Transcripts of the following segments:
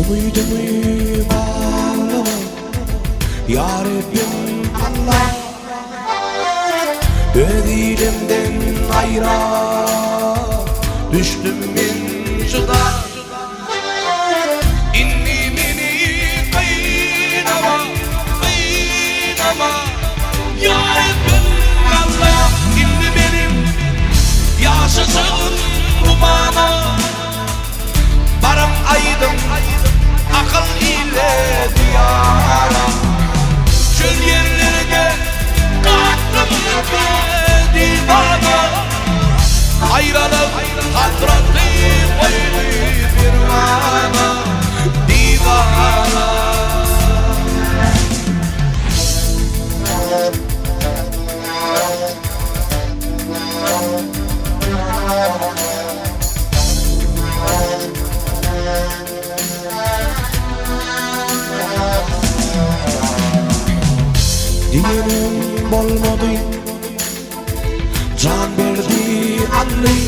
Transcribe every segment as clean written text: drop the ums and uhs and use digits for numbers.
Umydymy baglama, Ýa Rebbim Alla. Öz ilimden aýra düşdüm men juda. Indi meni gynama, gynama, Ýa Rebbim Alla. Indi meniň ýaşajagym gumana. Baryň aýdyň akyl ile diýara. Çöl ýerlerde galdym diwana. Aýralyk hasraty goýdy perwana, diwana. Diýenim bolmady, jan berdi Ally.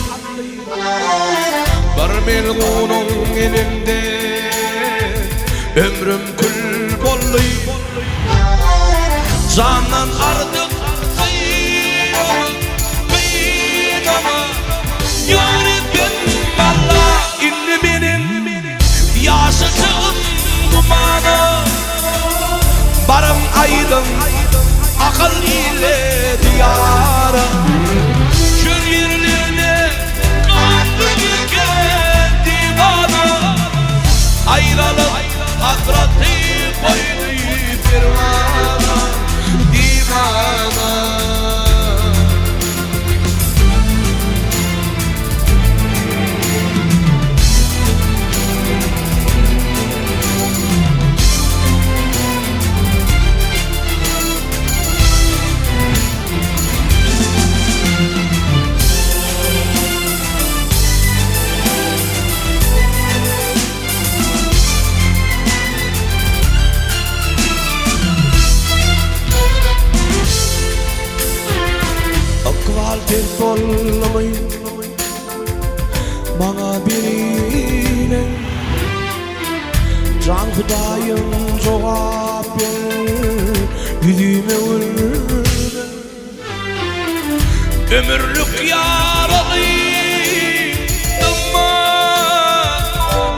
Bir melgunyň elinde ömrüm kül boldy. Jandan artyk gynama, gynama, Ýar etgin Alla. Indi meniň ýaşajagym gumana. Baryň aýdyň akyl ile diýara. Çöl ýerlerde galdy ýeke diwana. Aýralyk hasraty goýdy perwana, diwana. Ykbal ters boldumy maňa birine? Jan Hudaýym jogap ber ýüzüme gülme. Ömürlik ýaraly dymma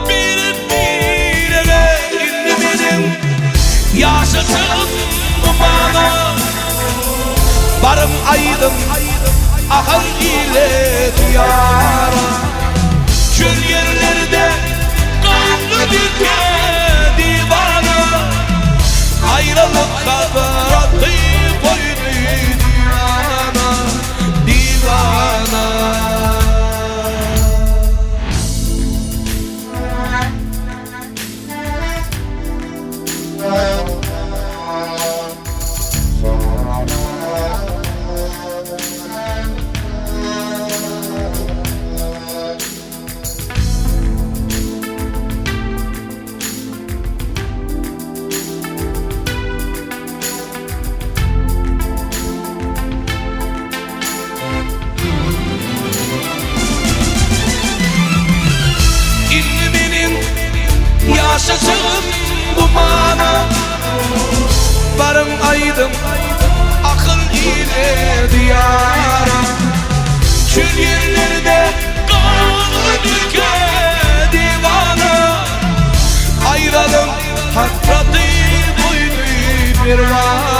birek-birege indi meniň ýaşajagym gumana. Baryň aýdyň Ahal ile diýara. Çöl ýerlerde galdy ýeke diwana. Aýralyk hasraty goýdy diwana, diwana. Indi meniň ýaşajagym gumana. Baryň aýdyň akyl ile diýara. Çöl ýerlerde galdy ýeke diwana. Aýralyk hasraty goýdy perwana.